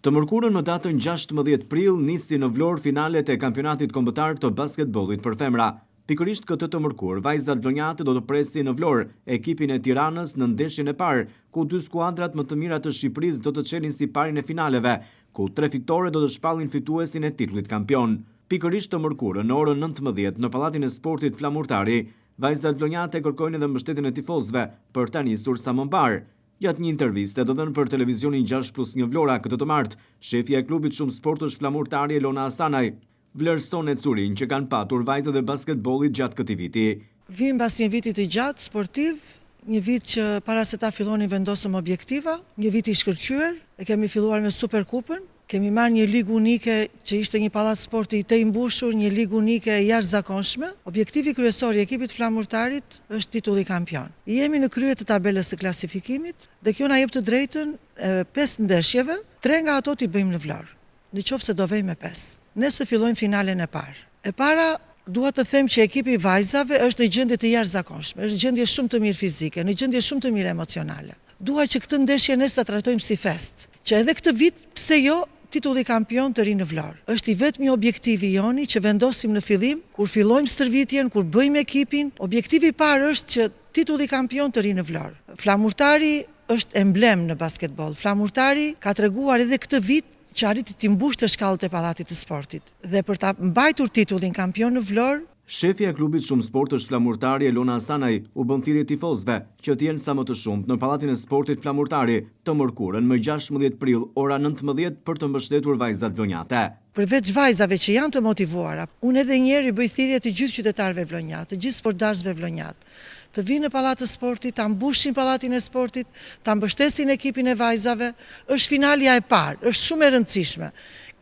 Të mërkurën më datën 16 prill nisi në Vlorë finalet e kampionatit kombëtar të basketbollit për femra. Pikërisht këtë të mërkurë, vajzat vlonjate do të presin në Vlorë ekipin e Tiranës në ndeshjen e parë, ku dy skuadrat më të mira të Shqipërisë do të çelin siparin e finaleve, ku tre fitore do të shpallin fituesin e titullit kampion. Pikërisht të mërkurën në orën 19 në Pallatin e Sportit Flamurtari, vajzat vlonjate kërkojnë edhe mbështetjen e tifozëve për ta nisur sa më mbarë. Gjatë një interviste të dhënë për televizionin 6 plus 1 Vlora këtë të martë, shefja e klubit shumësportësh Flamurtari Elona Hasanaj vlerëson ecurinë që kanë patur vajzat e basketbollit gjatë këtij viti. Vijmë pas një viti të gjatë sportiv, një vit që para se ta fillonim vendosëm objektiva, një vit i shkëlqyer, e kemi filluar me Superkupën, kemi marrë një ligë unike që ishte një pallat sporti i tejmbushur, një ligë unike e jashtëzakonshme. Objektivi kryesor i ekipit Flamurtarit është titulli kampion. Jemi në krye të tabelës së klasifikimit dhe kjo na jep të drejtën e pesë ndeshjeve, tre nga ato t'i bëjmë në Vlorë, në qoftë se do vejmë me pesë. Nesër fillojmë finalen e parë. E para, dua të them që ekipi i vajzave është në gjendje të jashtëzakonshme, është në gjendje shumë të mirë fizike, në gjendje shumë të mirë emocionale. Dua që këtë ndeshje nesër ta trajtojmë si festë, që edhe këtë vit, pse jo, titulli kampion të rrinë në Vlorë. Është i vetmi objektiv i joni që vendosim në fillim, kur fillojmë stërvitjen, kur bëjmë ekipin, objektivi i parë është që titulli kampion të rrinë në Vlorë. Flamurtari është emblemë në basketboll. Flamurtari ka treguar edhe këtë vit që arriti t'i mbushte shkallët e Pallatit të Sportit. Dhe për ta mbajtur titullin kampion në Vlorë, Shefja e klubit shumësportësh Flamurtari Elona Hasanaj u bën thirrje tifozëve që të jenë sa më të shumtë në Pallatin e Sportit Flamurtari të mërkurën më 16 prill ora 19 për të mbështetur vajzat vlonjate. Përveç vajzave që janë të motivuara, unë edhe një herë i bëj thirrje të gjithë qytetarëve vlonjat, të gjithë sportdashësve vlonjat, të vinë në Pallat të Sportit, ta mbushin Pallatin e Sportit, ta mbështesin ekipin e vajzave. Është finalja e parë, është shumë e rëndësishme.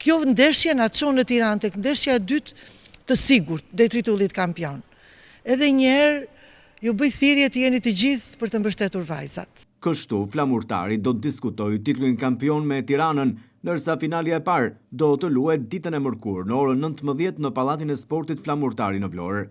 Kjo ndeshje na çon në Tiranë tek ndeshja e dytë të sigurt drejt titullit kampion. Edhe një herë ju bëj thirrje të jeni të gjithë për të mbështetur vajzat. Kështu, Flamurtari do të diskutojë titullin kampion me Tiranën, ndërsa finalja e parë do të luhet ditën e mërkurë në orën 19 në Pallatin e Sportit Flamurtari në Vlorë.